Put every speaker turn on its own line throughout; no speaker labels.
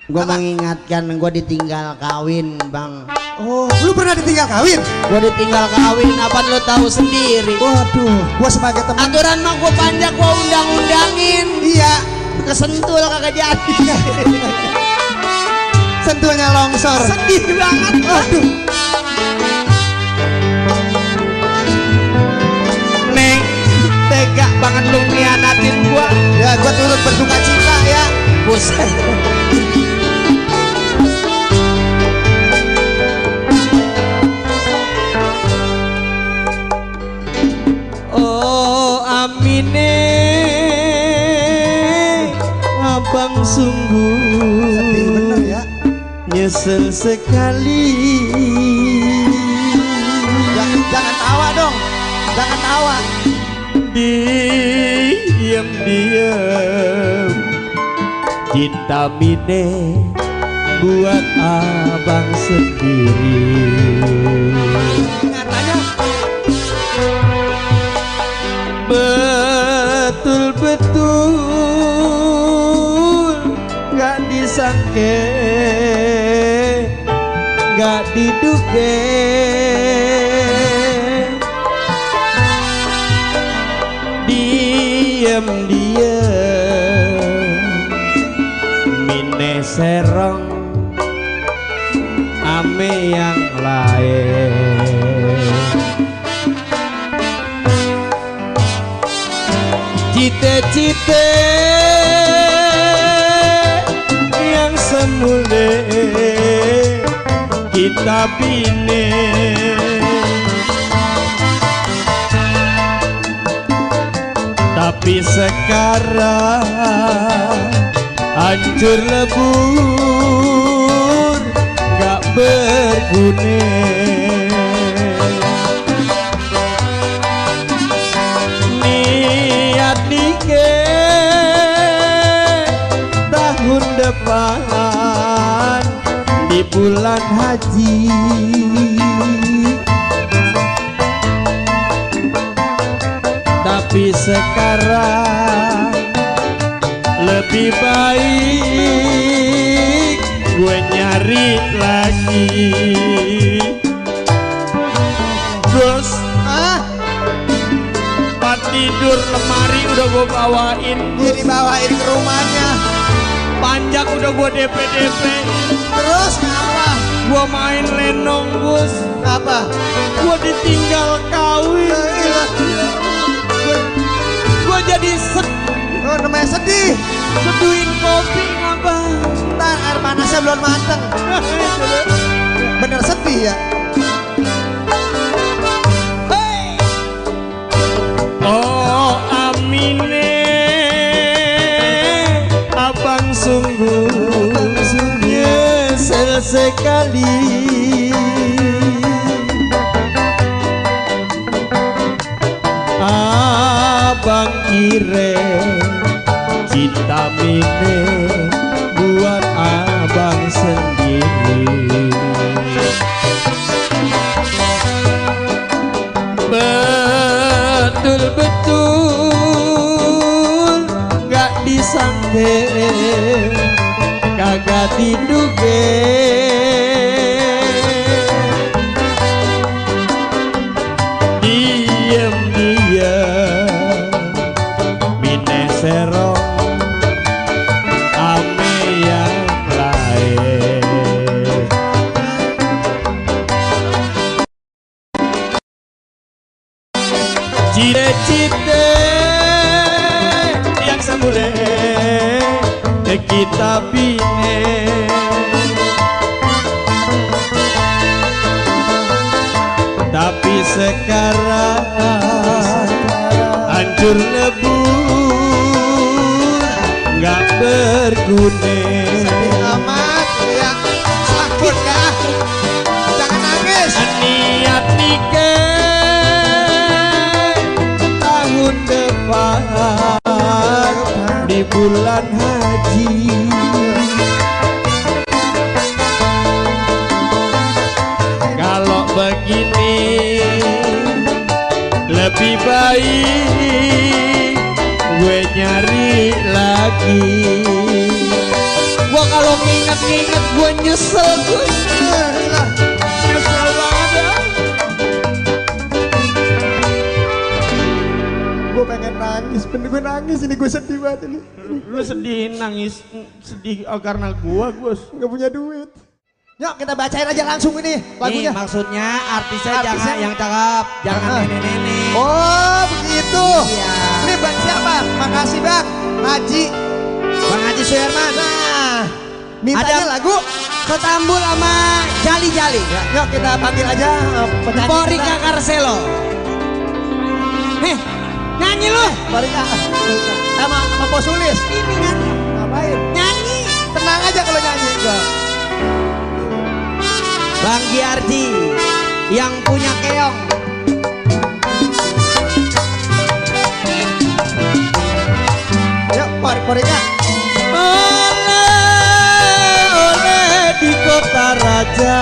Gua mengingatkan gua ditinggal kawin, Bang.
Oh, lu pernah ditinggal kawin?
Gua ditinggal kawin, apa lu tahu sendiri?
Waduh, gua sebagai teman.
Aturan mah gua panjang, gua undang-undangin.
Iya.
Kesentul kagak jadi.
Sentuhnya longsor.
Sedih banget.
Waduh.
Neng, tega banget lu ngianatin gua.
Ya, gua turut berduka cita ya.
Buset. Oh Amine, abang sungguh
Sedih bener ya.
nyesel sekali.
Jangan tawa dong. Jangan tawa.
Diam-diam cinta Mine buat abang sendiri.
Nyatanya
Betul-betul gak disangke, gak diduga, diam-diam Mine serong ame yang lain. Cita-cita yang semula kita bina, tapi sekarang hancur lebur gak berguna. Niat nikah tahun depan di bulan haji, tapi sekarang lebih baik gue nyari lagi. Bos, tempat tidur lemari udah gue bawain.
jadi bawain ke rumahnya.
Panjang udah gue DP-DP.
Terus apa?
Gue main lenong, Gus.
Apa?
Gue ditinggal kawin. Gue jadi
Oh, namanya sedih.
seduhin kopi ngapa?
Ntar air panasnya belum mateng. Bener sedih ya.
Hey! Oh Amine, abang sungguh nyesel sekali. Abang kira cinta Mine buat abang sendiri. Betul-betul gak disangka, kagak diduga, diam-diam Mine serong ame yang lain. Cita-cita yang semula kita bina, tapi sekarang hancur lebur gak berguna.
Sedih amat ya. Sakit ya. Jangan nangis.
Niat nikah tahun depan di bulan haji, kalau begini lebih baik gue nyari lagi. Gua kalau nginget Gue nyesel Gus. Nyesel banget ya.
Gue pengen nangis, bener gue nangis ini, gue sedih banget ini.
Lu sedih nangis, sedih karena gua Gus.
Nggak punya duit. Yuk kita bacain aja langsung ini lagunya.
Nih, maksudnya artisnya
Artisnya-
jangan yang cakep, jangan nenek-nenek.
Oh begitu.
Iya.
Ini bang siapa? Makasih bang. Haji.
Bang Haji Suherman.
Nah, mintanya
Ada-
lagu.
Ketambul sama Jali-Jali.
Ya, yuk kita panggil aja penyanyi.
Porika Carcelo. Nyanyi lu.
Porika. Sama Posulis.
Ini nyanyi.
Ngapain?
Nyanyi.
Tenang aja kalau nyanyi. Gua.
Bang Giardi yang punya keong.
Yuk Porika.
Oleh di kota raja.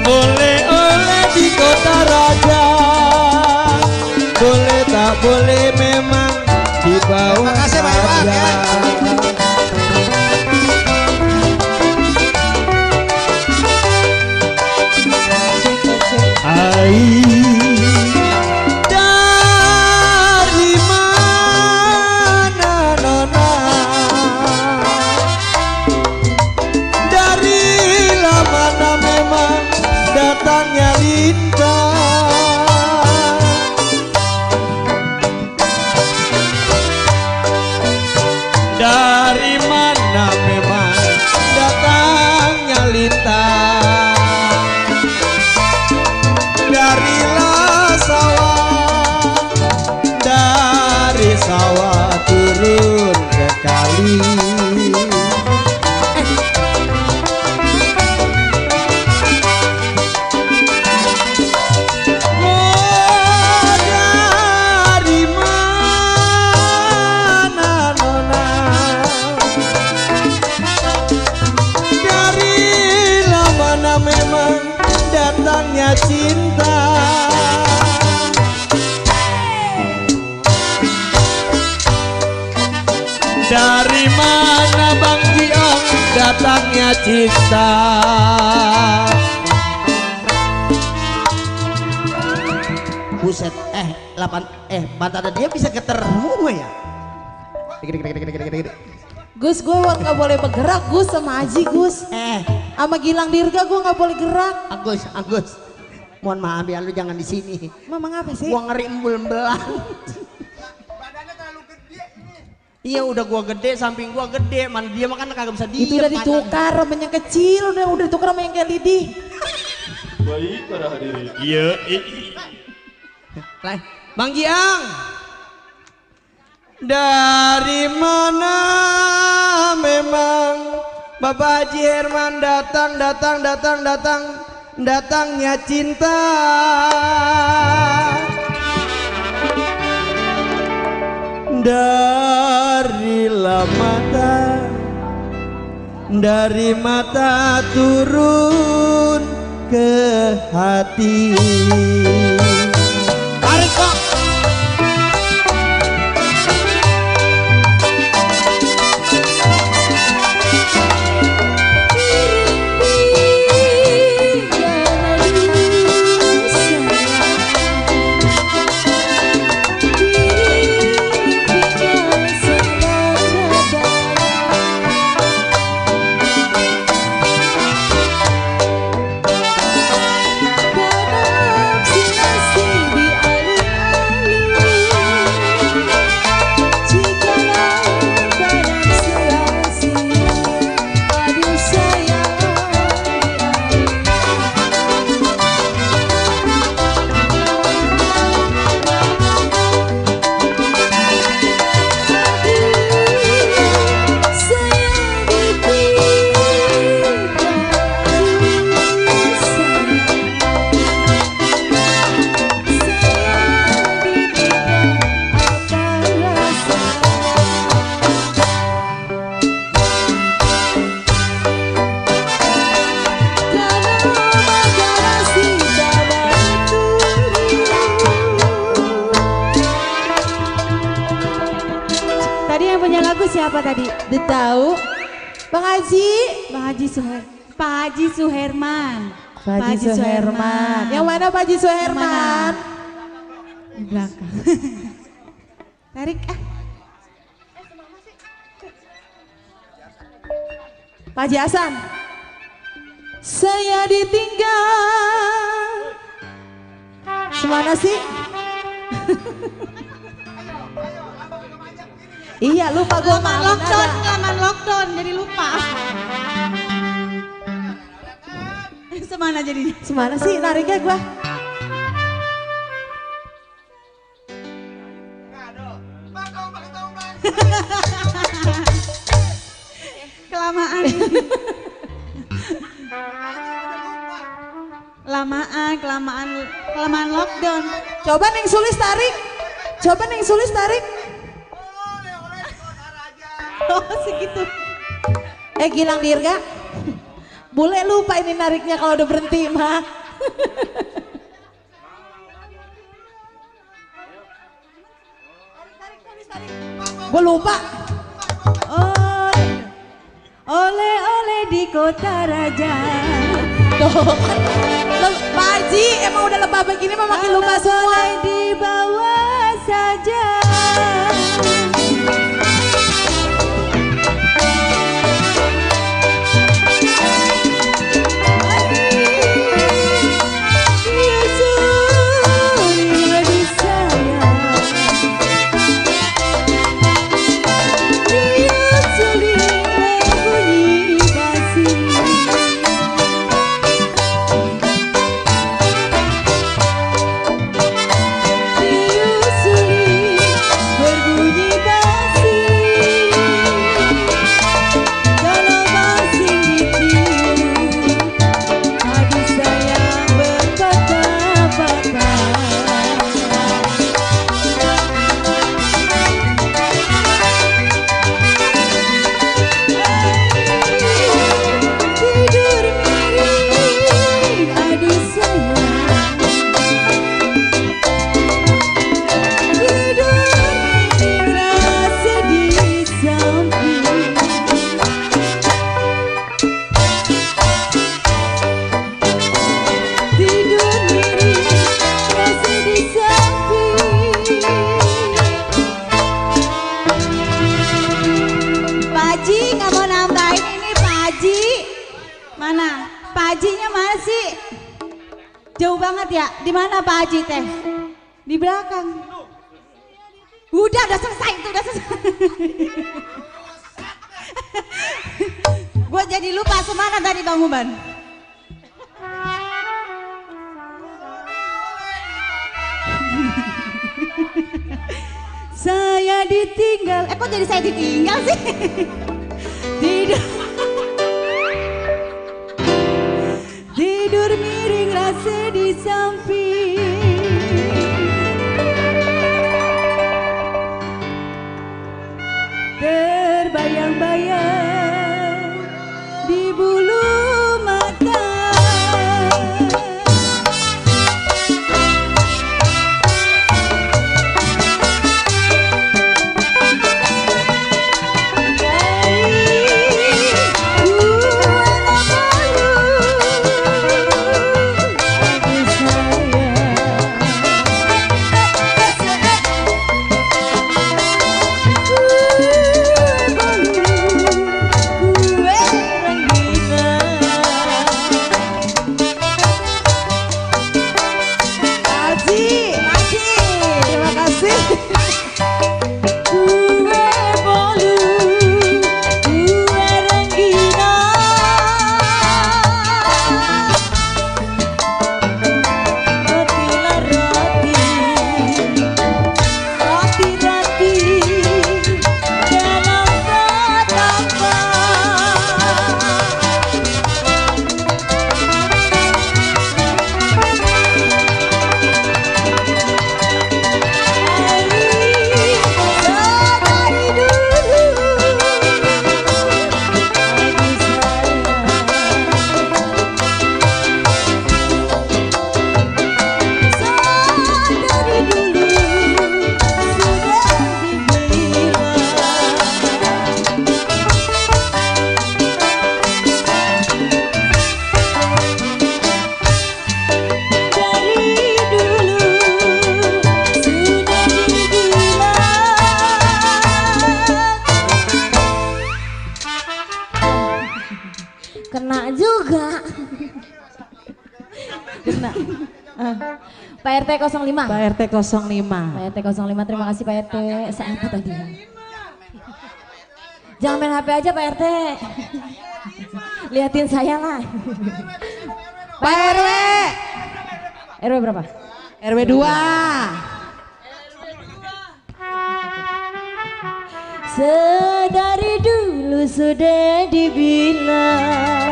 Oleh di kota raja. Boleh tak boleh memang di bawah
Makasih banyak, Bang, ya.
Dari mana nona? Dari mana memang datangnya lintang? Dari mana memang datangnya lintang? Dari sawah turun ke kali. Oh, dari mana nona? Dari mana memang datangnya cinta? Dari mana Bang Giong datangnya cinta? Buset, pantatnya dia bisa geter semua ya?
Gus, gue nggak boleh bergerak Gus sama Aji Gus. Sama Gilang Dirga gue nggak boleh gerak.
Agus, mohon maaf ya lu jangan di sini.
Memang apa sih?
Gua ngeri embul belang. Iya udah gua gede, samping gua gede, mana dia makan kagak bisa diem.
Itu udah ditukar sama yang kecil, udah ditukar sama yang kayak Lidi.
Baik para hadirin. Iya.
Bang Giang. Dari mana memang Bapak Haji Herman datangnya cinta? Dari mata turun ke hati. Tarik kok.
Tadi yang punya lagu siapa tadi? Tahu? Bang Haji.
Pak Haji Suherman.
Pak Haji Suherman. Yang mana Pak Haji Suherman?
Di belakang. Tarik ah.
Pak Haji Hasan. Saya ditinggal. Semana sih? Iya lupa gue
Laman lockdown jadi lupa. Semana jadinya?
Semana sih nariknya gue?
Kelamaan. Kelamaan lockdown.
Coba Neng Sulis tarik.
Oh segitu.
Gilang Dirga. Boleh lupa ini nariknya kalau udah berhenti mah. Gue lupa.
Oleh di kota raja.
Pak Haji emang udah lebah begini mah makin lupa semua.
Di bawah saja. Jauh banget ya. Di mana Pak Haji teh? Di belakang. Udah selesai itu, udah selesai. Gue jadi lupa semana tadi Bang Uban. Saya ditinggal. Kok jadi saya ditinggal sih? Tidur. Tidur miring rasa di samping. Terbayang-bayang di bulu mata. juga. Kena. Pak RT 05.
Pak RT 05.
Pak RT 05, terima kasih Pak RT. Apa tadi ya? Jangan main HP aja Pak RT. Liatin saya lah.
Pak RW.
RW berapa?
RW 2.
Sedari dulu sudah dibilang.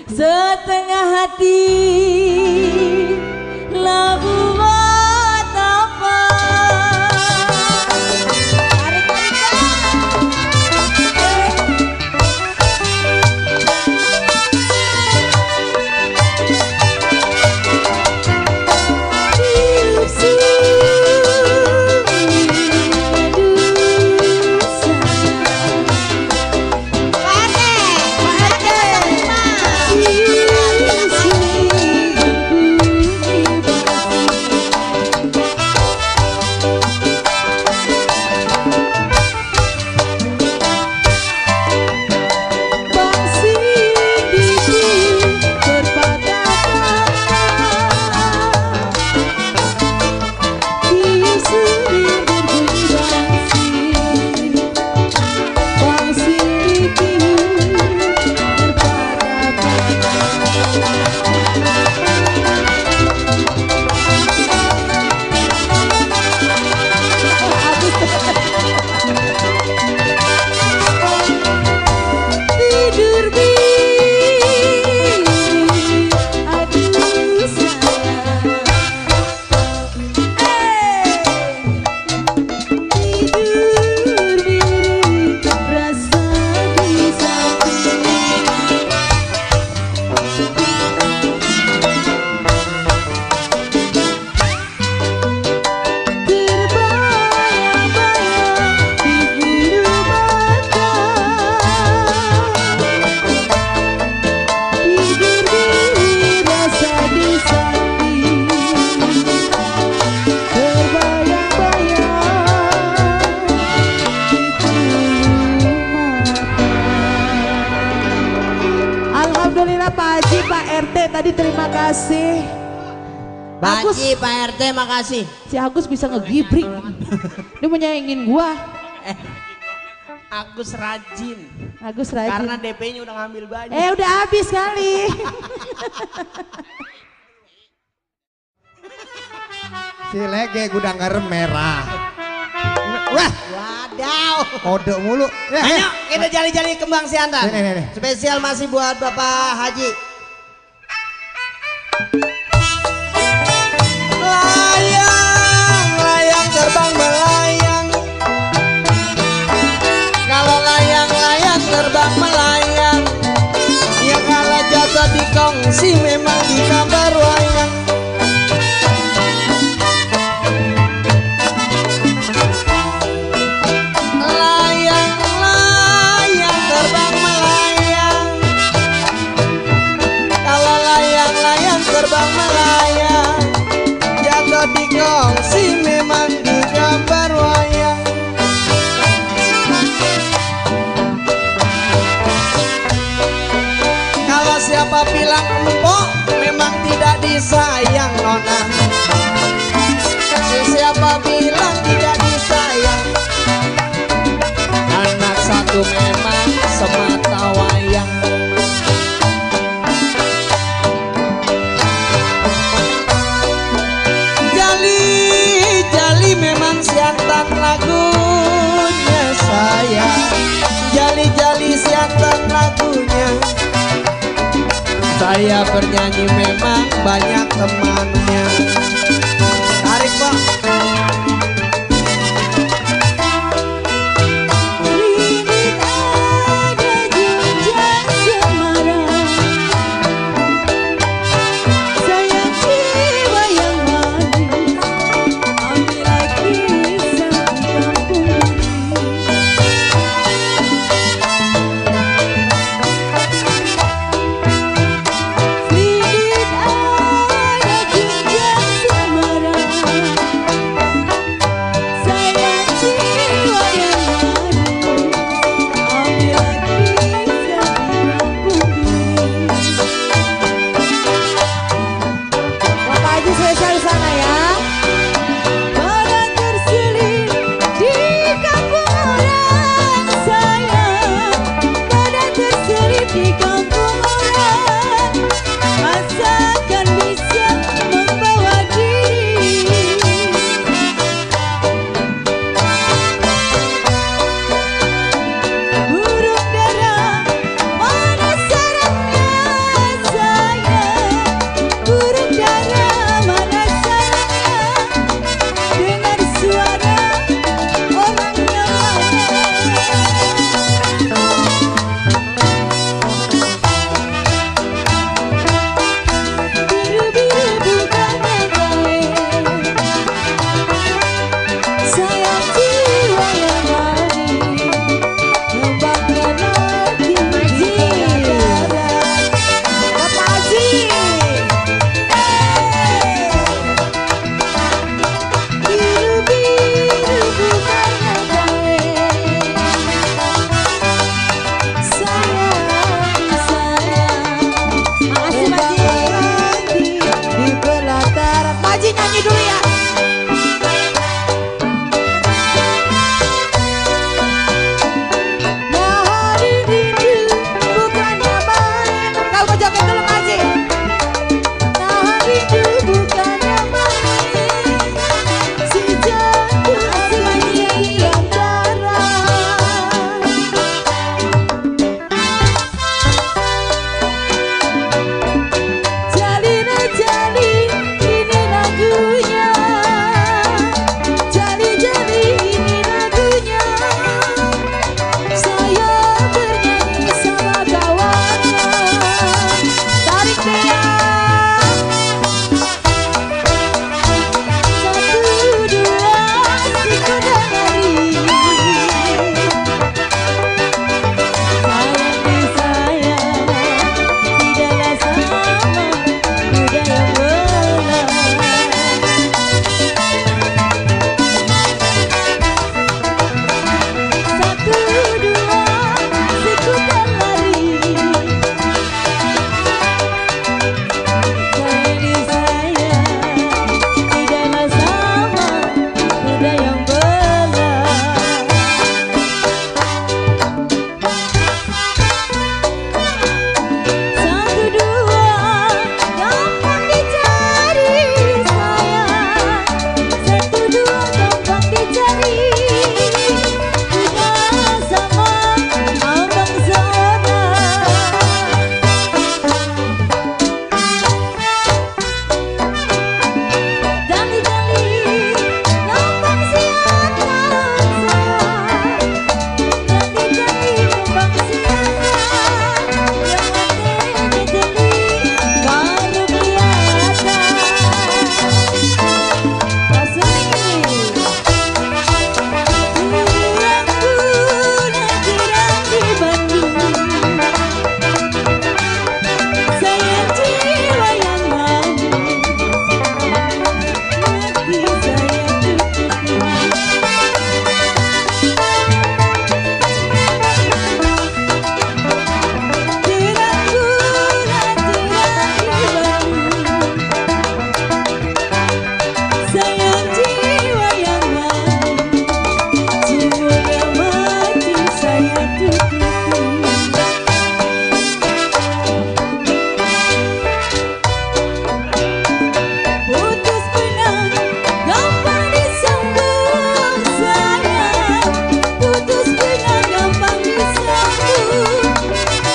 Setengah hati lah buat apa?
Alhamdulillah Pak Haji, Pak RT tadi terima kasih.
Pak
Agus.
Haji, Pak RT makasih.
Si Agus bisa ngegibrik. Dia mau nyaingin gua.
Agus rajin.
Agus rajin.
Karena DP-nya udah ngambil banyak.
Udah habis kali.
Si lege gudang garam merah. Wah,
Wadaw.
kode mulu. Ya,
Ayo kita jali-jali kembang siantan.
Nih.
Spesial masih buat Bapak Haji. Layang, layang terbang melayang. Kalau layang, layang terbang melayang. Ya kalau jatuh di kongsi memang di gambar wayang. Terbang melayang, jatuh di kongsi memang di gambar wayang. Kalau siapa bilang empok, memang tidak disayang nona. Siapa bilang tidak disayang, anak satu memang semata wayang. Jali memang siantan lagunya saya. Jali siantan lagunya. Saya bernyanyi memang banyak temannya. Tarik Pak.
luar sana ya.
Pada terselip di kampung orang sayang, pada terselip di kampung orang, asalkan bisa membawa diri. Burung dara mana sarangnya sayang, burung dara mana sarangnya, dengar suara orang biru-biru bukannya gawe, sayang jiwa yang mati, membanggakan hati jiwa.
Bapak Haji.
Biru-biru bukannya gawe, sayang, sayang.
Makasih Pak Haji. Di pelataran. Pak Haji nyanyi dulu ya.
Hari rindu bukannya main.
Kau mau joget dulu Pak Haji.
Hari rindu bukannya main. Si jantung masih antara. Jalina jali ini lagunya, jali-jali ini lagunya. Saya bernyanyi sama kawannya. Tarik dia. Satu dua siku dan lari. Sayang disayang, tidaklah sama muda yang belah. Satu dua siku dan lari. Sayang disayang, tidaklah sama muda yang belah. Satu dua gampang dicari sayang, satu dua gampang dicari. Tidak sama abang seorang. Jali-jali gampang siangan sayang, jali-jali gampang siangan, yang ada jeli baru kelihatan. Pasuni Kurangku nakirang di Bandung, sayang jiwa yang mau hati saya tutupi. Kirangku nakirang di Bandung, sayang jiwa yang mau, jiwa yang mati saya tutupi. Putus benang gampang disambung sayang, putus benang gampang disambung.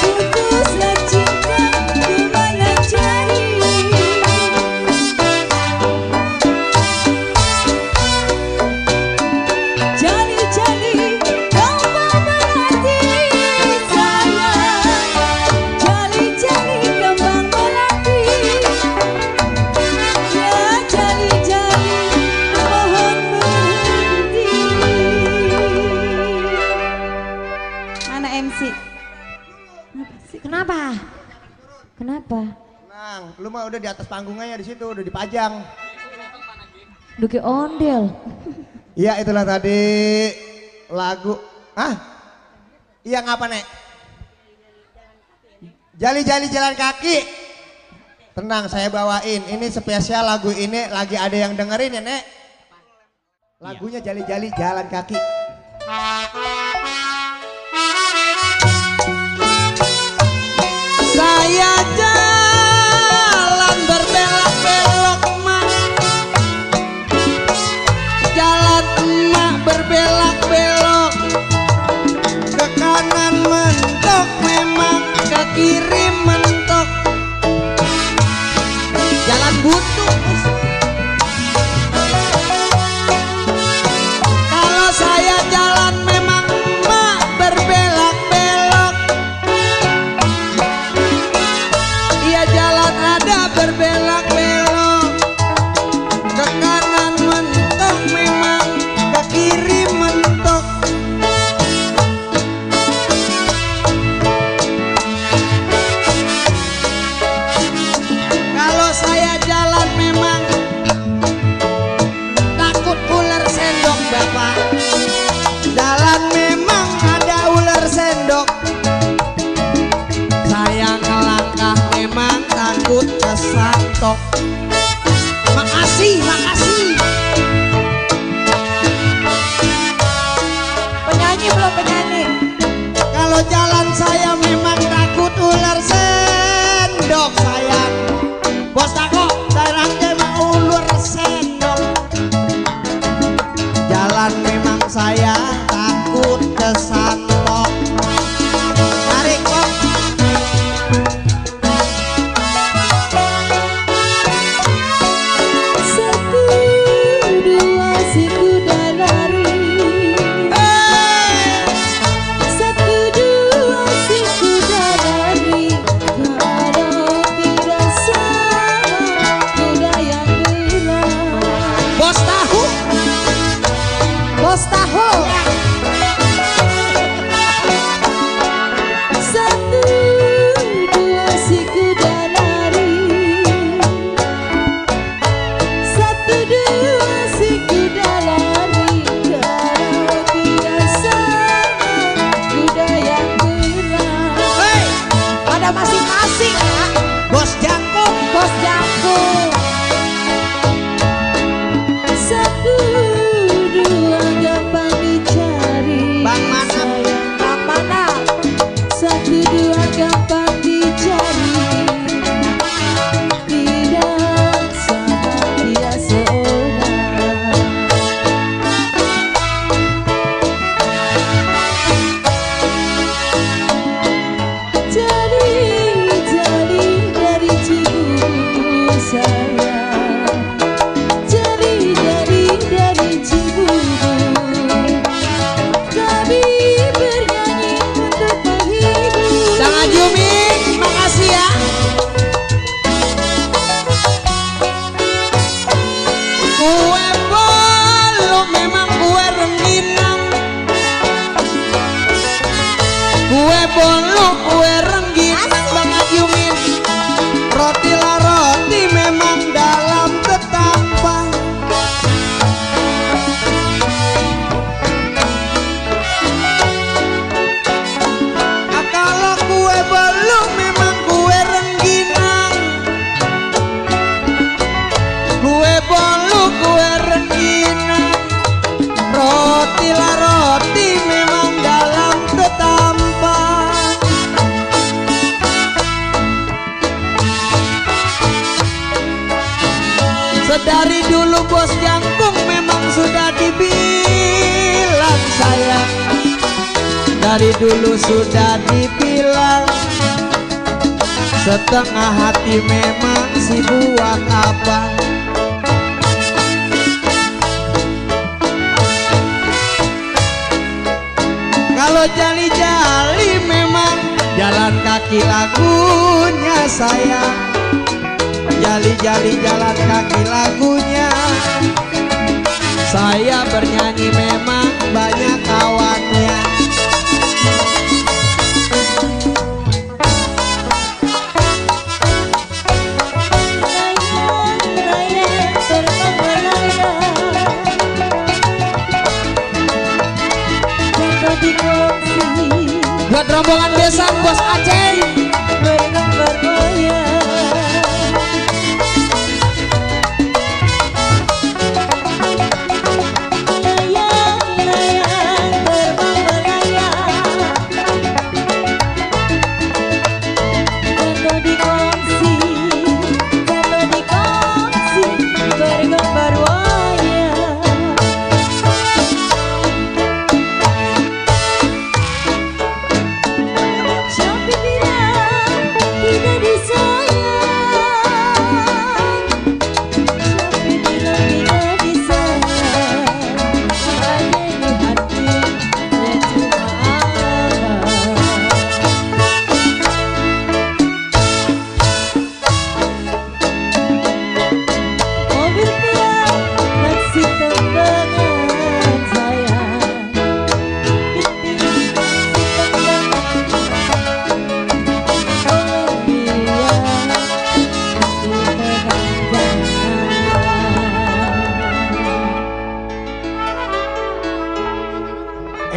Putuslah cinta kemana cari. Jali-jali gampang melatih sayang, jali-jali gampang melatih. Ya jali-jali mohon berhenti.
Mana MC? Kenapa? Kenapa?
Tenang, lu mah udah di atas panggungnya di situ, udah dipajang.
Duki ondel.
Iya itulah tadi lagu. Ah? Iya ngapa nek? Jali-jali jalan kaki. Tenang, saya bawain. Ini spesial lagu ini lagi ada yang dengerin ya, Nek. Lagunya Jali-Jali Jalan Kaki.
Saya jalan berbelok-belok mak, jalan emak berbelok-belok, ke kanan mentok memang, ke kiri mentok, jalan buntu. Kalau saya jalan memang emak berbelok-belok, iya jalan ada berbelok-belok, ke kanan mentok memang, ke kiri mentok. Kalau saya jalan memang takut ular sendok bapak, jalan memang ada ular sendok. Saya ngelangkah memang takut kesantok. Makasih, makasih.
Penyanyi belum penyanyi.
Kalau jalan saya memang takut ular sendok sayang. Bos tako, saya memang ular sendok. Jalan memang saya takut kesantok. Tarik kok.
Satu dua si kuda lari. Satu dua si kuda lari. Kalau tidak sama kuda yang bilang.
Bos tahu.
Bos tahu. Satu dua si kuda lari. Satu dua si kuda lari. Kalau tidak sama kuda yang bilang.
Hei,
Pada masing-masing ya.
bos jangkung.
Bos jangkung. Satu dua gampang dicari.
Bang Manap.
Sayang Bang Manap. Satu dua gampang dicari. Tidak sama dia seorang. Jali-jali dari Cibubur sayang. Jali-jali dari Cibubur. Kami bernyanyi untuk menghibur.
Sang Ajuming, makasih ya. Kue bolu memang kue rengginang. Kue bolu kue rengginang Bang Ajuming. Roti lah roti memang dalam ketapang. Kalau kue bolu memang kue rengginang. Kue bolu kue rengginang. Roti lah roti memang dalam ketampang. Sedari dulu bos jangkung memang sudah dibilang sayang. Dari dulu sudah dibilang, setengah hati memang si buah abang. Kalau jali-jali memang jalan kaki lagunya sayang. Jali-jali jalan kaki lagunya. Saya bernyanyi memang banyak kawannya.
Buat rombongan besan Bos Aceh.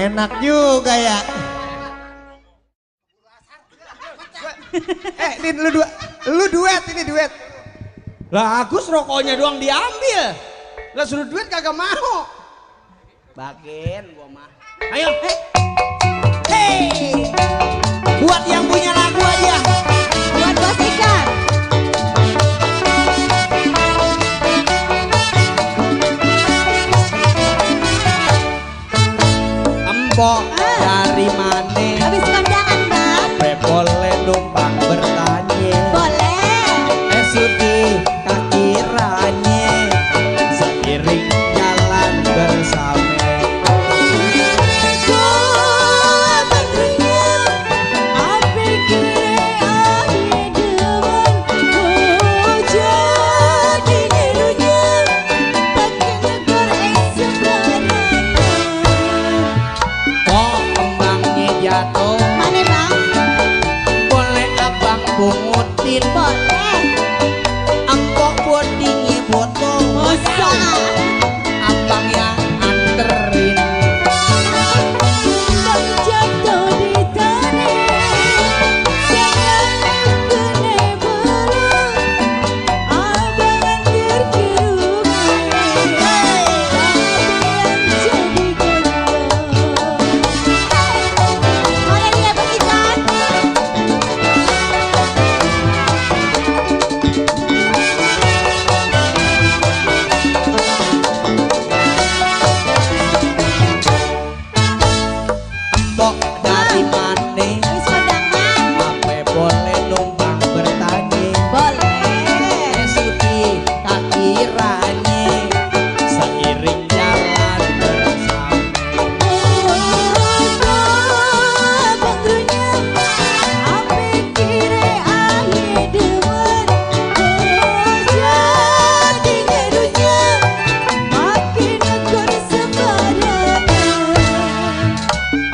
Enak juga ya. Ini lu duet, ini duet.
Lah Agus rokoknya doang diambil. Lah suruh duet kagak mau. Bagian gua mah. Ayo, hey. Buat yang punya lagu aja.
Buat Bos Ikan.
Empok dari mana?
Habis kondangan Bang.
Ape boleh numpang bertanya?
Boleh.
Sudi kakiranya seiring jalan bersama. Kok kembangnya jatuh?
Mana Bang?
Boleh abang pungutin?
Boleh.
Empok bodinya foto.
Masa?
Abang yang anterin.
Bang jatuh di tanah, jangan kena belum. Abang antar ke rumah, tapi yang jadi gondok. Boleh dia Bos Ikan?
Empok dari mana?
Habis kondangan?
Ape boleh numpang bertanya?
Boleh.
Sudi kakiranya seiring jalan bersama.
Bang Grunyam, apa kira akhir dewan? Jadi ngerunya, makin akun sembarangan.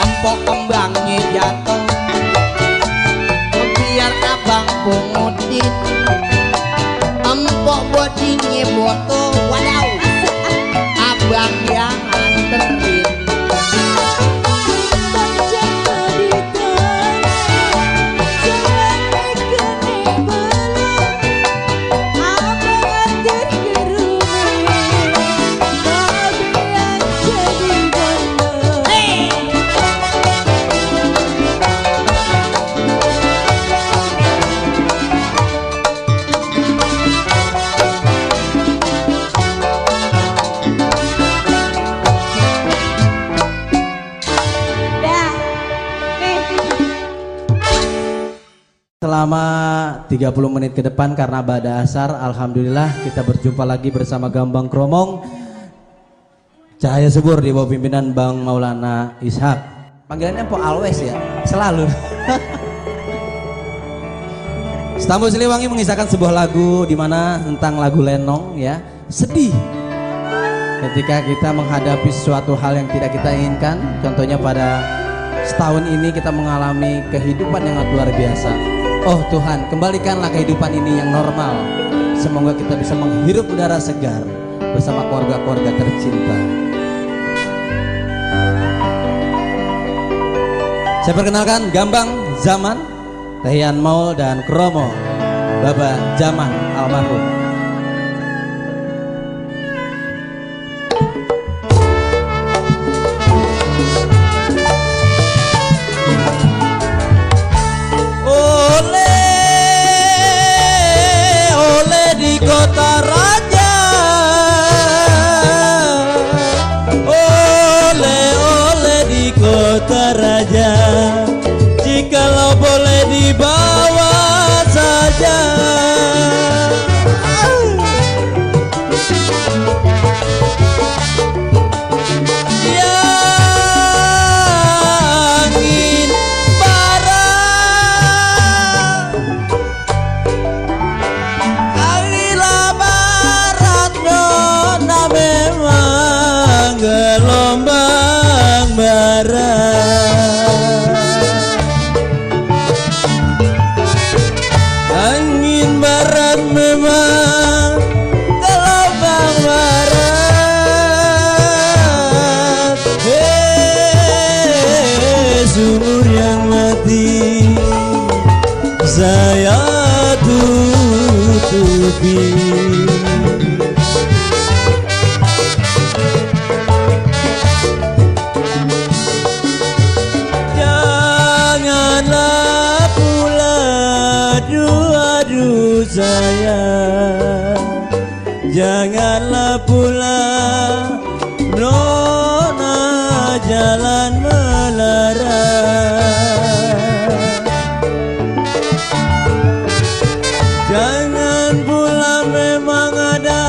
Empok kembangnya jatuh, biar abang pungutin. Empok bodinya foto, wadaw, abang yang anterin.
Bang jatuh di tanah, jangan kena belum. Abang antar ke rumah, tapi yang jadi gondok. Dah, nih.
Selama 30 menit ke depan karena pada asar, alhamdulillah kita berjumpa lagi bersama Gambang Kromong Cahaya Subur di bawah pimpinan Bang Maulana Ishak. Panggilannya Po Always ya, selalu. Stambo Siliwangi mengisahkan sebuah lagu di mana tentang lagu lenong ya, sedih. Ketika kita menghadapi suatu hal yang tidak kita inginkan, contohnya pada setahun ini kita mengalami kehidupan yang luar biasa. Oh Tuhan, kembalikanlah kehidupan ini yang normal. Semoga kita bisa menghirup udara segar bersama keluarga-keluarga tercinta. Saya perkenalkan Gambang Zaman, Tehian Maul dan Kromo, Baba Zaman almarhum. Oleh di kota raja, oleh di kota raja, jikalau boleh dibawa saja. mati saya tutupi. Janganlah pula aduh saya, janganlah pula nona jalan melarang. Jangan pula memang ada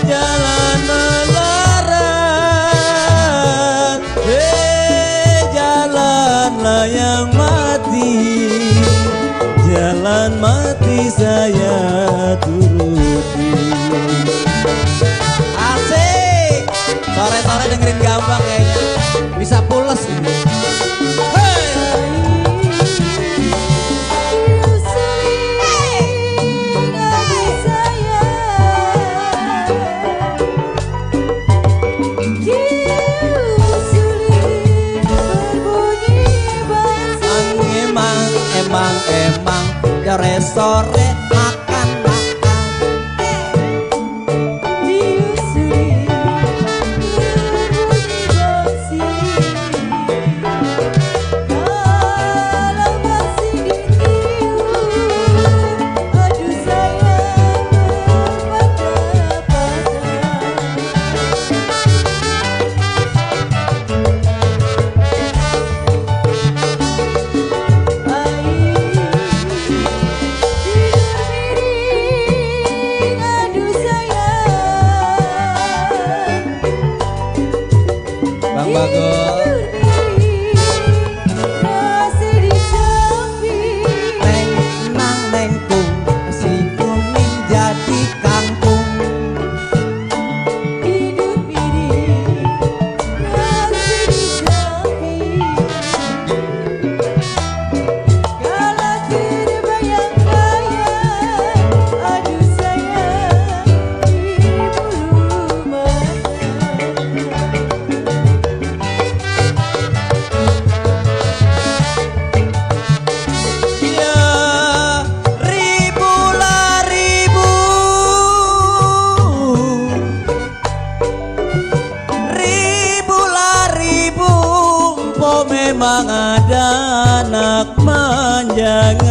jalan melarang. Jalanlah yang mati, jalan mati saya turuti. Asik, sore-sore dengerin Gambang kayaknya bisa pules ini. Emang sore makan
diusuri berbunyi basi. Kalau masih ditiup, aduh sayang
Bang Bagol. Neng nang nengkung si kuning jadi kangkung.
hidup ini masih disamping. Kalau terbayang-bayang, aduh sayang di bulu mata.
Ya ribulah ribu, ribulah ribu, po memang ada anak manjangan.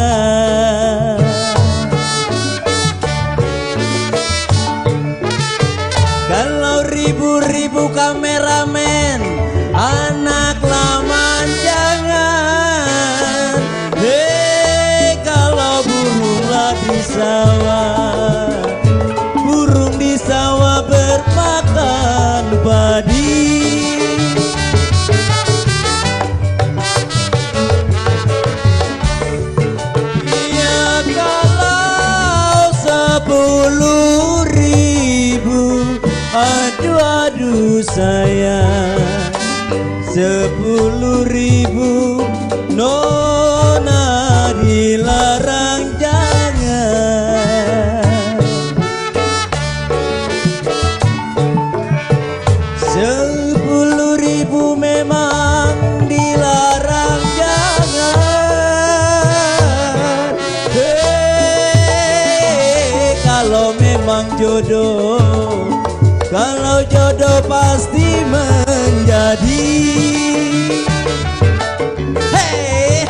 Kalau ribu-ribu kameramen anak laman jangan. Kalau burunglah di sawah, burung di sawah bermakan padi. Ya kalau 10.000, aduh sayang 10.000 nona dilarang jangan. 10.000 memang dilarang jangan. Kalau memang jodoh, kalau jodoh pasti menjadi. Hey,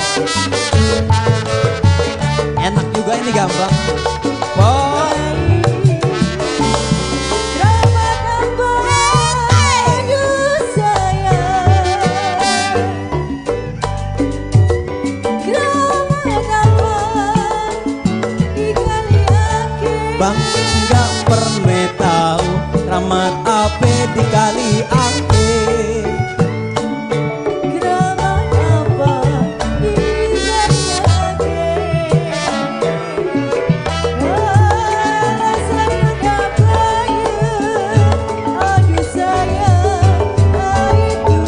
enak juga ini Gambang. Boy.
Drama Gambang, aduh sayang. Drama Gambang dikali akhir.
Bang nggak pernah tahu ramat apa dikali angke.
Drama Gambang dikali akhir. Rasanya gak bayar, aduh sayang itu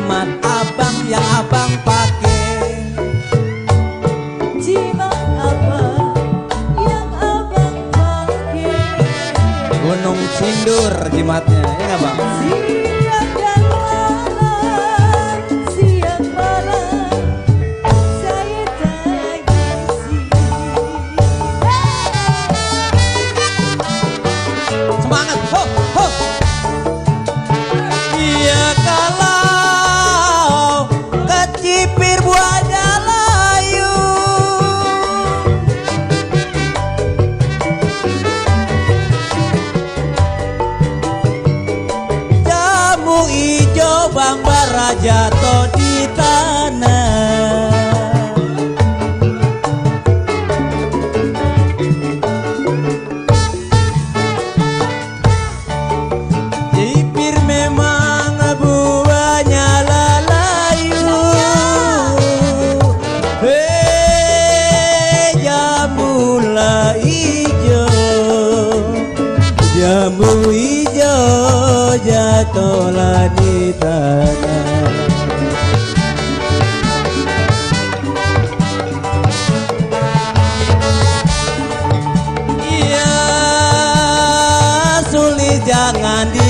jimat abang yang abang pakai.
Jimat apa yang abang pakai?
Gunung Sindur jimatnya, ya nggak bang?
Siang dan malam, siang malam, saya tangisi.
Semangat, ho, ho. Iya kalau kecipir buahnya layu, jamu ijo bang bara jatuh di tanah. Cipir memang buahnya lalayu. Hei jamu lah ijo, jamu ijo jatuhlah di tanah. Iya sulit jangan dipikir.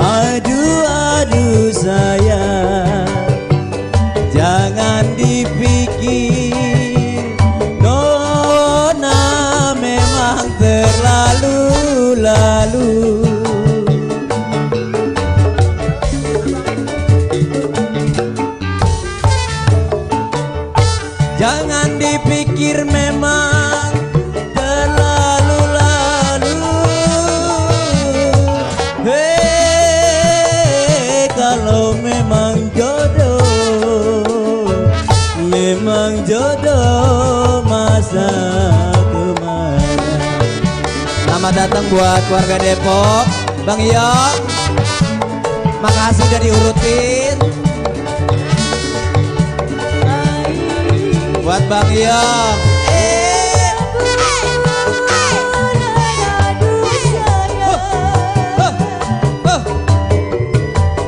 Aduh aduh sayang, jangan dipikir. Nona memang terlalu lalu. Jangan dipikir memang terlalu lalu. Hei kalau memang jodoh masa kemana. Selamat datang buat keluarga Depok, Bang Yok. Makasih udah diurutin. Buat Bang Yok.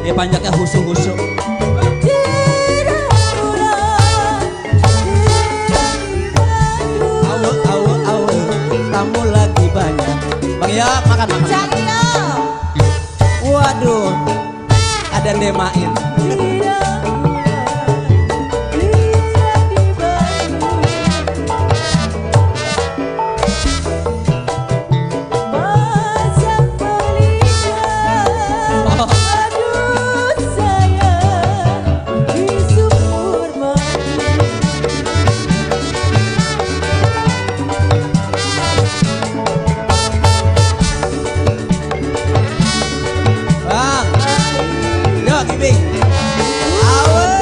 Dia panjangnya husuk-husuk. Awe, tamu lagi banyak. Bang Yok, makan. Waduh, ada demain. Bang, yuk gibing. Awe.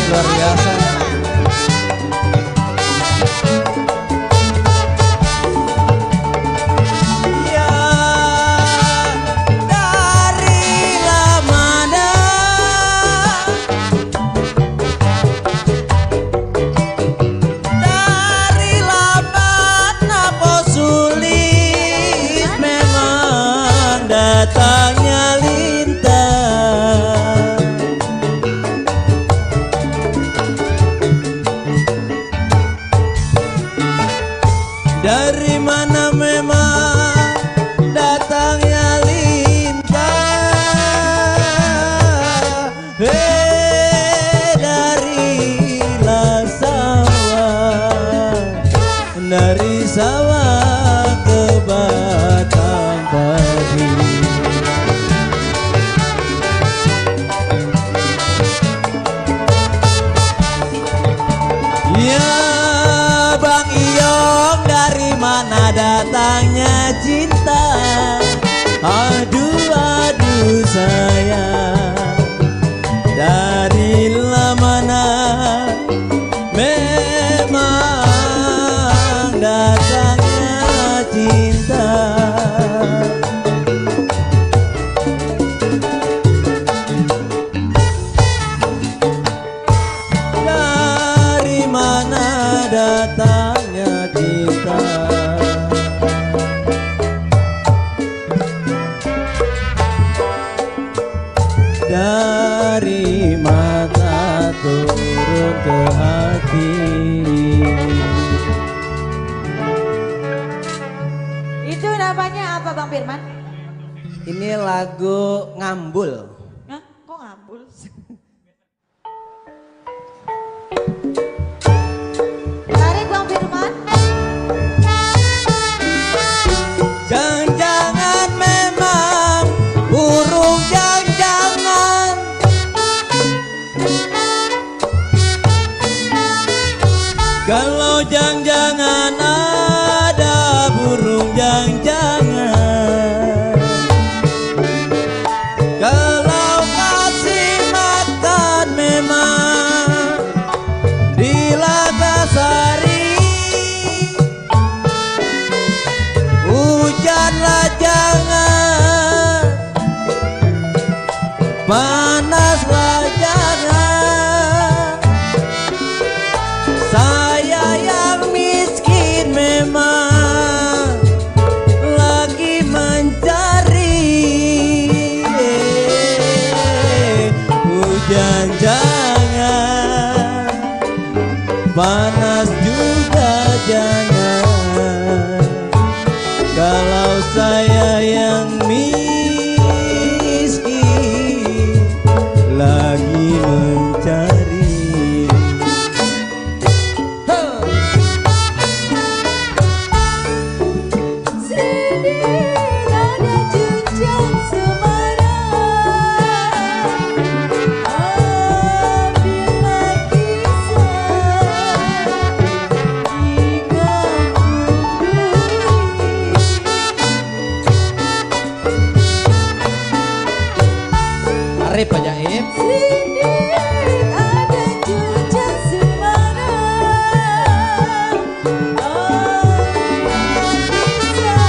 Luar biasa. Ya dari lamana kok sulit memang datangnya lintang. Dari mana memang datangnya lintang. Dari sawah ke batang padi. datangnya cinta. Aduh aduh sayang, dari mana memang datangnya cinta. Dari mana datangnya cinta. Dari mata turun ke hati.
Itu namanya apa Bang Firman?
Ini lagu Ngambul.
Hah? Kok ngambul? Tarik Bang Firman.
Jangan-jangan memang burung jangan-jangan. Kalau jangan-jangan ada burung jangan-jangan. Kalau kasih makan memang di Lagasari. Hujanlah jangan, panaslah jangan. Saya yang miskin memang lagi mencari. Hujan jangan, panas juga jangan. Kalau saya yang miskin lagi mencari.
Sedih ada jejak semarang. Apabila kisah di kampung duri.
Arif ajaib.
Sedih ada jejak semarang. Apabila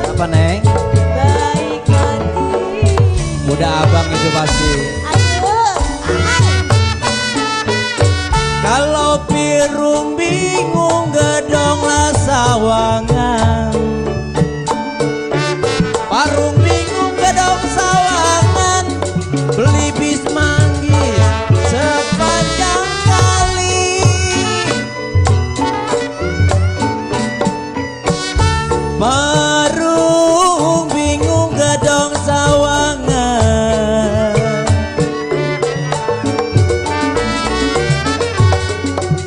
Apa Neng?
baik hati.
Udah abang itu pasti. Kalau pirung bingung gedonglah sawangan. Parung bingung gedong sawangan. Beli bis manggis sepanjang kali. Parung bingung gedong sawangan.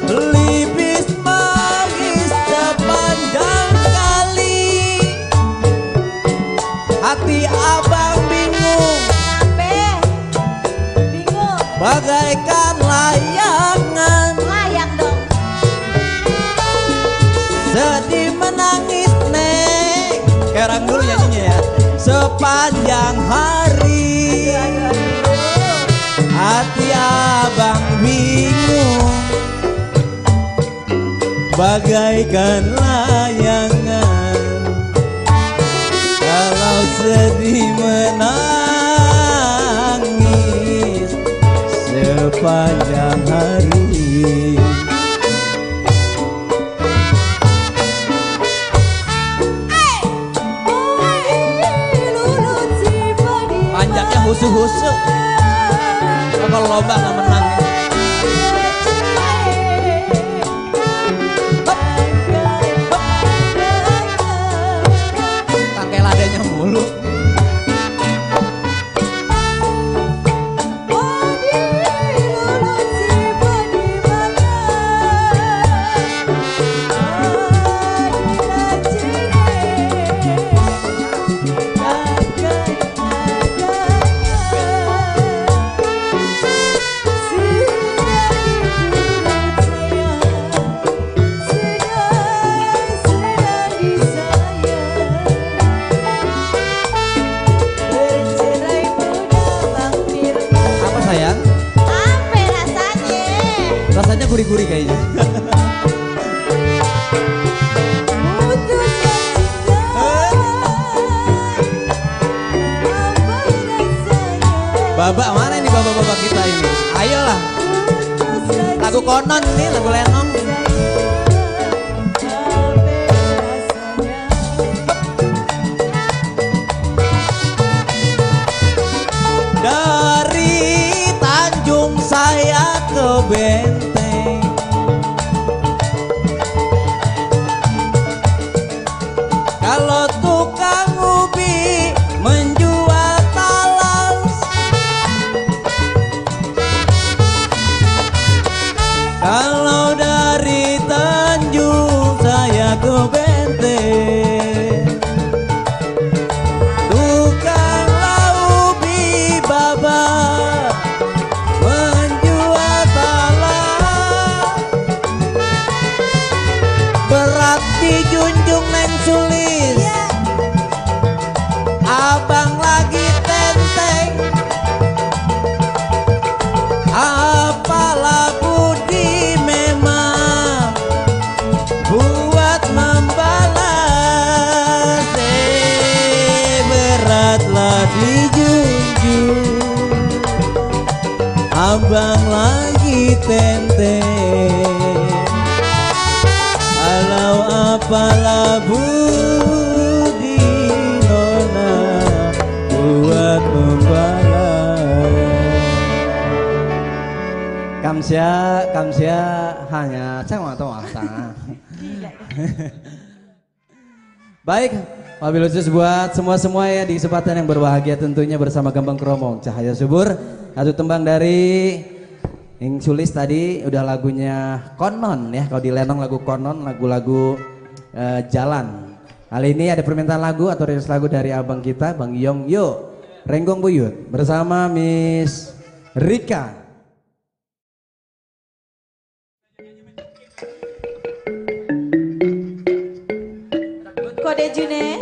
Beli bis manggis sepanjang kali. Hati abang bingung,
Bingung,
bagaikan layangan.
layang dong.
Sedih menangis Neng. Kerang dulu nyanyinya ya. Sepanjang hari. Hati abang bingung, bagaikan layangan. Kalau sedih menangis sepanjang hari.
Lulu
busuk. Kalau lomba nggak menang. Tangkai ladanya mulu. Rasanya gurih-gurih kayaknya. Babak mana ini bapak-bapak kita ini? Ayolah. Lagu konon nih, lagu lenong. Dari Tanjung saya ke Benteng, kalau tukang ubi menjual talas, kalau dari Tanjung saya ke Benteng, tukang laubi baba menjual talas, berat dijunjung neng sulis, abang lagi tenteng, apalah budi memang buat membalas, beratlah dijunjung, abang lagi tenteng, kalau apalah budi nona buat membalas. Kamsia hanya saya mau tahu apa. Baik, wabil khusus buat semua ya di kesempatan yang berbahagia tentunya bersama Gembang Kromong Cahaya Subur. Satu tembang dari Ing Sulis tadi udah lagunya Konon ya. Kalau di Lenong lagu Konon, lagu-lagu jalan. Kali ini ada permintaan lagu atau rilis lagu dari abang kita, Bang Yong Yo Renggong Buyut bersama Miss Rika.
Kode June.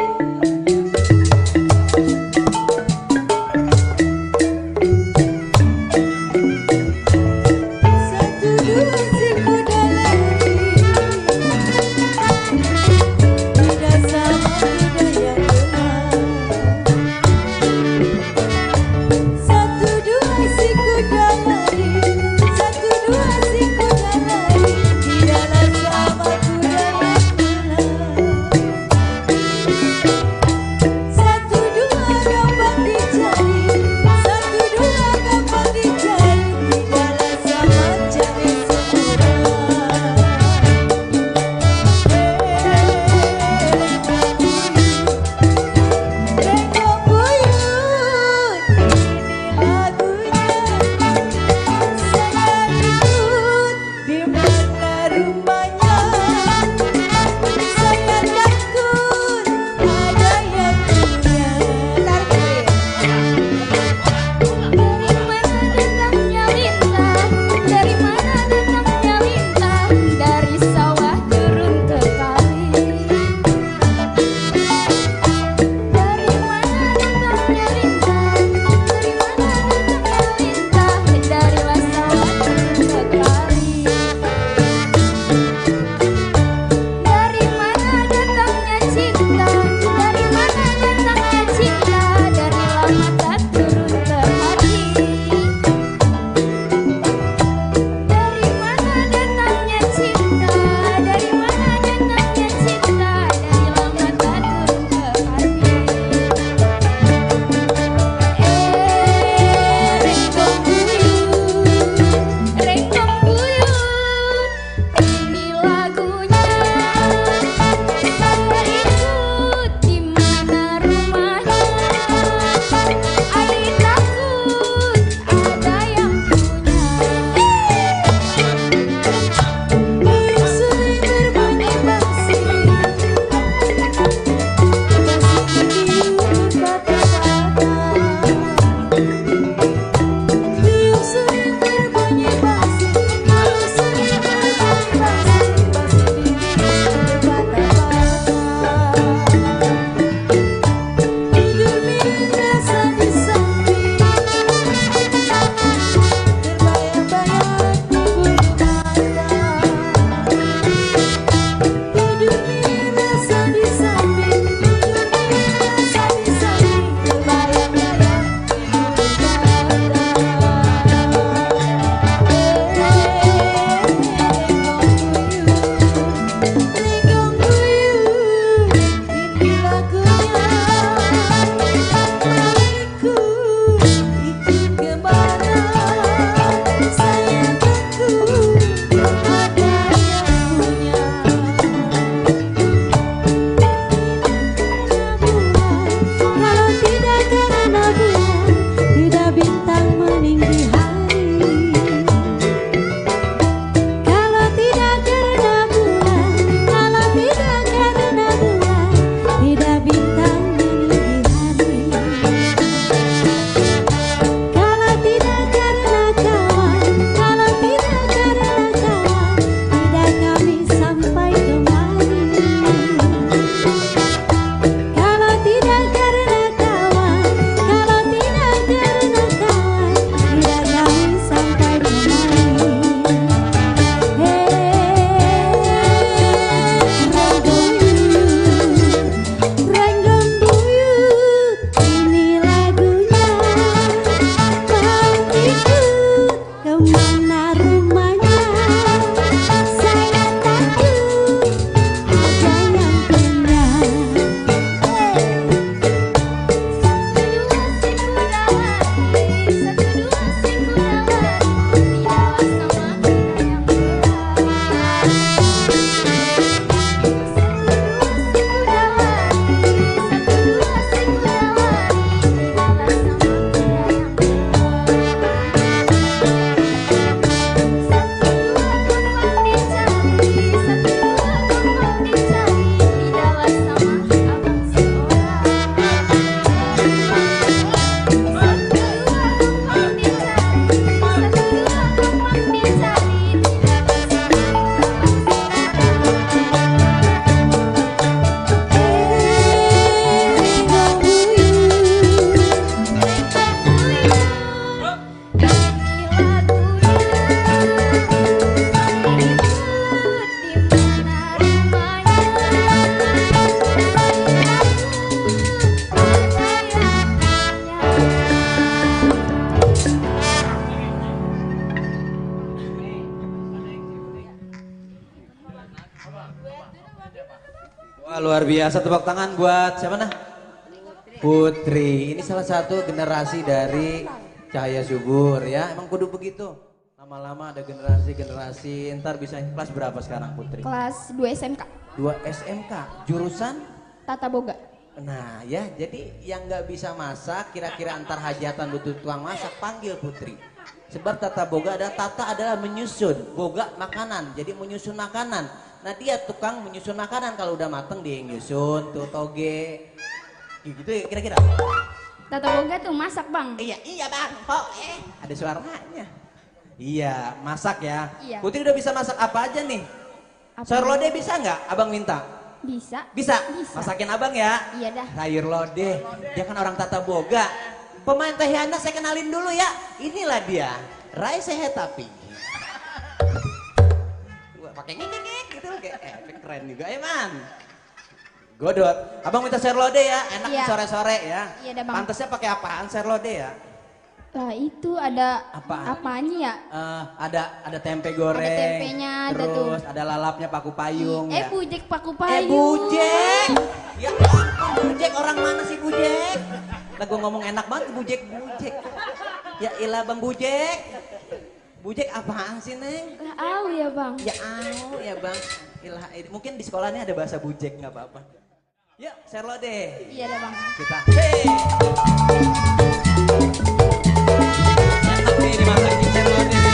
Wah luar biasa, tepuk tangan buat siapa nah? Putri. Ini salah satu generasi dari Cahaya Subur ya. Emang kudu begitu. Lama-lama ada generasi-generasi. Ntar bisa kelas berapa sekarang Putri?
Kelas 2 SMK.
2 SMK. Jurusan?
Tata Boga.
Nah ya, jadi yang nggak bisa masak, kira-kira antar hajatan butuh tukang masak, panggil Putri. Sebab tata boga tata adalah menyusun, boga makanan, jadi menyusun makanan. Nah dia tukang menyusun makanan, kalau udah mateng dia yang nyusun, tuh toge, gitu ya kira-kira.
Tata Boga tuh masak bang.
Iya bang, ada suaranya. Iya, masak ya.
Iya.
Putri udah bisa masak apa aja nih? Sayur lodeh bisa nggak? Abang minta.
Bisa.
Bisa?
Bisa.
Masakin abang ya?
Iya dah.
Sayur lodeh, dia kan orang tata boga. Pemain Teh Yana saya kenalin dulu ya. Inilah dia, Rai Sehetapi. Wah, pakai ngik gitu kayak efek keren juga ya man. Godot, abang minta sayur lodeh ya, enak
Iya.
sore-sore ya.
Iya dah bang.
Pantasnya pakai apaan sayur lodeh ya?
Lah itu ada
Apaan?
apanya ya?
Ada tempe goreng,
Ada tempenya, ada
terus ada lalapnya paku payung ya.
Bujek paku payung.
Bujek. Ya ampun, Bujek orang mana sih Bujek? Lah gua ngomong enak banget Bujek. Ya ilah Bang Bujek. Bujek apaan sih Neng?
Lah au ya bang.
Ya Bang. Ilah mungkin di sekolahnya ada bahasa Bujek nggak apa-apa. Yuk, share lo deh.
Iya dah bang.
Kita. Hey. Enak nih dimasakin share lo deh.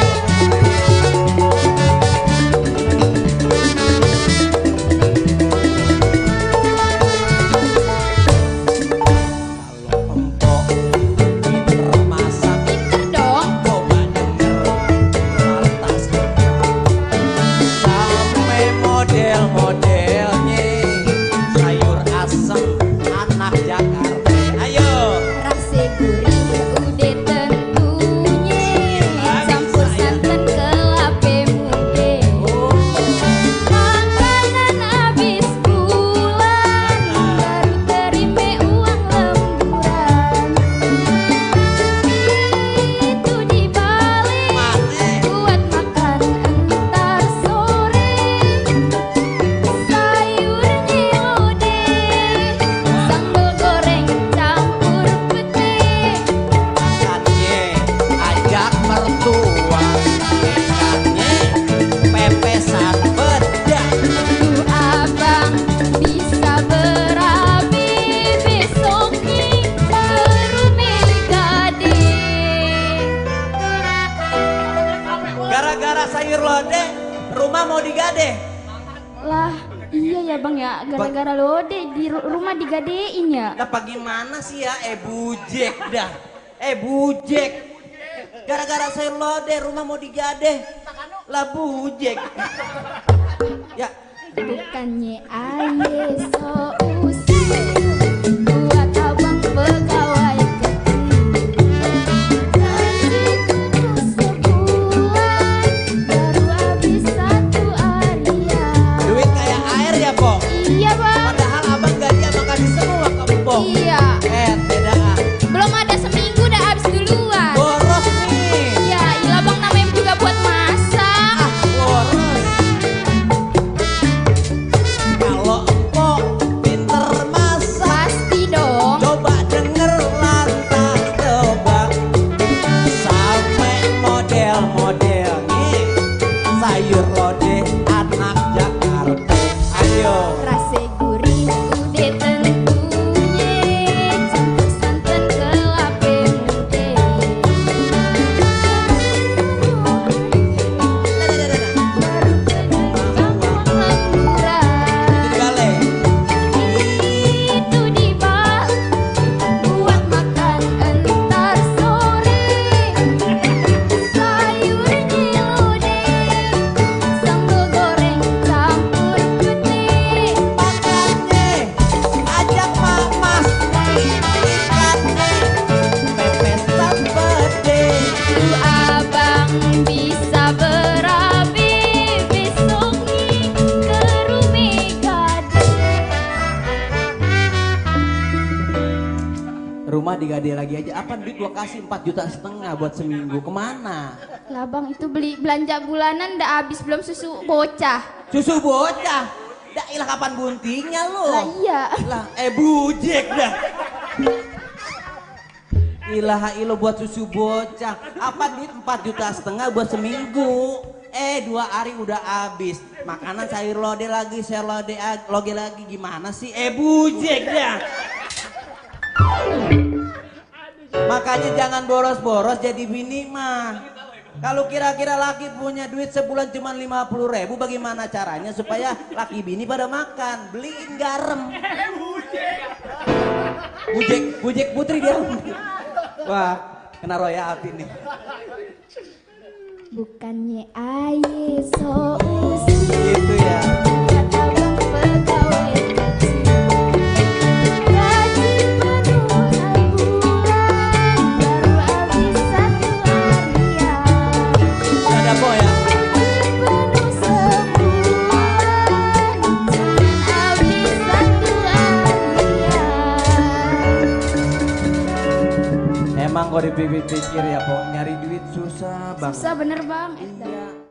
Model-modelnya sayur asem anak Jakarta. Ayo.
Rasa gurih udah tentunya. Campur santan kelape mude. Makanan habis pulang baru terima uang lemburan. Itu dibalik buat makan entar sore. Sayurnya lodeh, sambal goreng campur putih.
Makannya ajak mertua, ikannya pepesan pedas.
Tuh abang bisa berabi besoknya ke rumah gade.
Gara-gara sayur lodeh, rumah mau digadeh.
Lah iya ya bang ya, gara-gara lodeh di rumah digadein ya.
Lah gimana sih ya, Bujek dah. Bujek. Gara-gara sayur lodeh, rumah mau digadeh. Lah Bujek. Ya,
Bukannya aye so usil buat abang pegawai sebulan baru habis satu harian.
duit kayak air ya, Po.
Iya bang.
Padahal abang gaji abang kasih semua ke Po.
Iya.
Beda.
Belum ada seminggu udah habis duluan.
Boros nih.
Ya ilah bang namanya juga buat masak.
Boros. Kalau Empok pinter masak,
Pasti dong.
coba denger lantas tebak. Sampai model-modelnya sayur lodeh anak Jakarta. Ayo.
Rasa gurih udah tentunya. Campur santan kelape mude.
Digale.
Itu dibalik buat makan entar sore. Sayurnya lodeh, sambal goreng campur putih.
Makannya ajak mamas nih, ikannya pepesan pedes.
Tuh abang bisa berabi besoknya ke rumah gade.
Rumah digade lagi aja. Apa duit gua kasih 4,5 juta buat seminggu? Kemana?
Lah bang itu beli belanja bulanan udah habis belum susu bocah.
Susu bocah. Dah ilah kapan buntingnya lo?
Lah iya.
Lah bujek dah. Ilaha ilo buat susu bocah. Apa duit 4,5 juta buat seminggu? 2 hari udah habis. Makanan sayur lode lagi, sayur lode lagi gimana sih? Bujek dah. Makanya jangan boros-boros jadi bini mah. Kalau kira-kira laki punya duit sebulan cuma 50.000, bagaimana caranya supaya laki bini pada makan? Beliin garam. Bujek putri dia. Wah, kena royalti nih.
Bukannya aye so usil.
Gitu ya.
Kata bang pegawai kecil. Gaji penuh sebulan, baru habis 1 harian.
Gak ada boy ya.
Penuh sebulan, cuman habis 1 harian.
Emang kok dipikir-pikir ya, Pok, nyari duit susah banget.
Susah bener bang.
Iya.